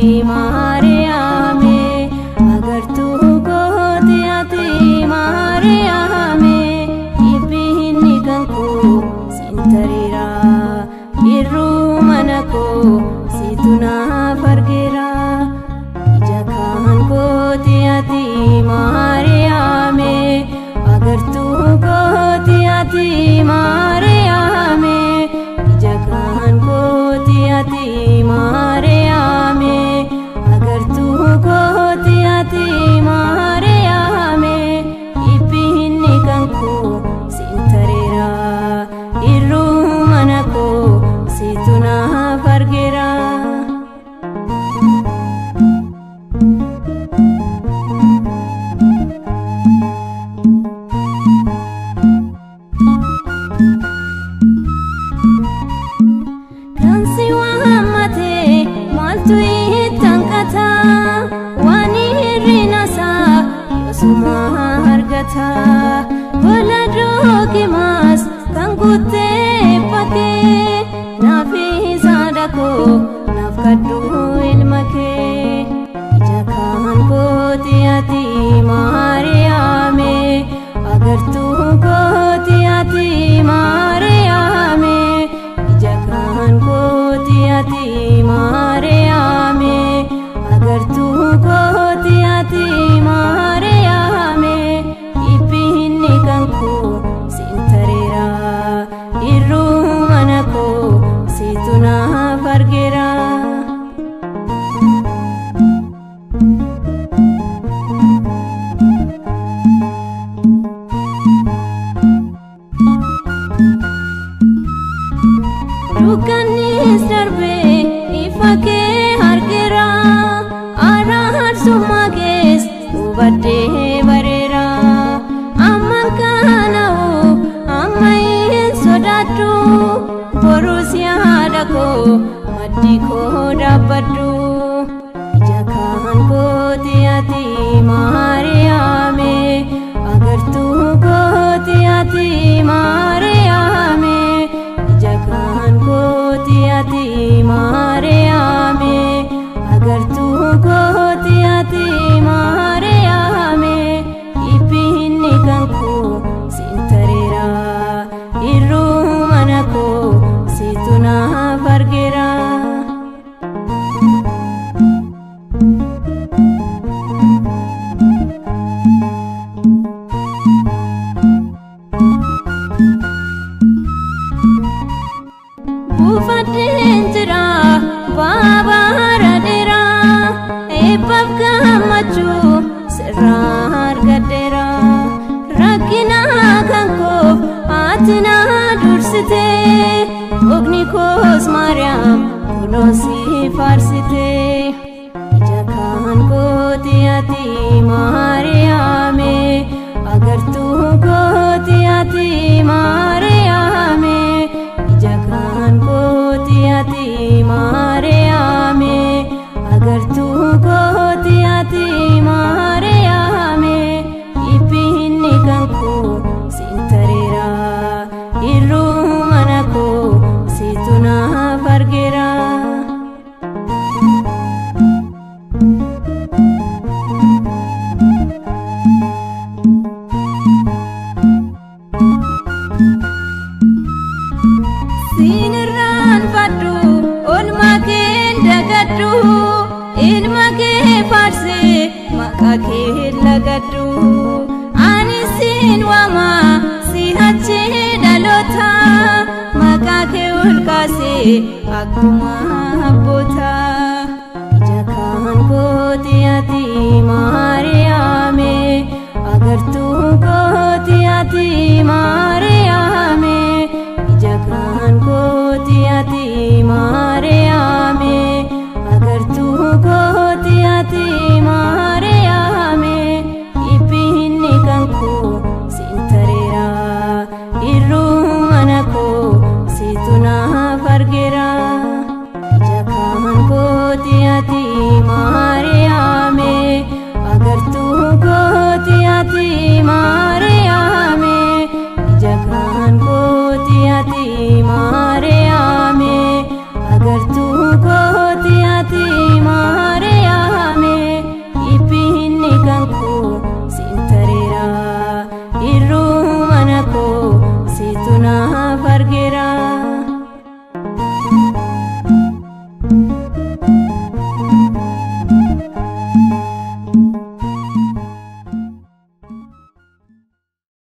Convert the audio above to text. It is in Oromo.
Maariyaame agartuu kooti ati Maariyaame dhibbiinni kan koo siin tareera irruu mana koo siitu naaf argeera ija kan kooti ati Maariyaame agartuu kooti ati Maariyaame ija kan kooti ati Maariyaame agartuu kooti ati Maariyaame dhibbiinni kan koo siin tareera irruu mana koo siitu naaf argeera. Kan si waammate maaltu itti hanqata waan hir'ina isaa yoosuma argata tola dookimaas kan guuttee bakkee naaf isaadha koo naaf kadhu ilma kee ija kan kooti ati Maariyaame agartuu kooti ati Maariyaame ija kan kooti ati Maariyaame agartuu kooti ati Maariyaame dhibbiinni kan koo siin tareera irruu mana koo siitu naaf argeera. Dukkannis darbee ifa kee argeera araarsummaa kees hubadhee bareera amma kana'u amma hin sodaadhu borus yaada koo maddii koo dhaabbadhu ija kan kooti ati Maariyaame agartuu kooti ati Maariyaame ija kan kooti ati Maariyaame agartuu kooti ati Maariyaame dhibbiinni kan koo siin tareera irruu mana koo siitu naaf argeera. Buufadheen jira baabara dheeraa eebbaaf gammachuu sirraa argadheera rakkina kan koof ati na dursite dhugni koos Maariyaam kunoo si faarsite ija kan kooti ati Maariyaame agartuu kooti ati Maariyaame ija kan kooti ati Maariyaame agartuu kooti ati Maariyaame dhibbiinni kan koo siin tareera irruu mana koo siitu naaf argeera. Siin irraanfadhu oolmaa kee dagadhu ilma kee faarsee maqaa kee lagadhu ani siin waama si achi dhaloota maqaa kee ol kaasee akkuma abboota.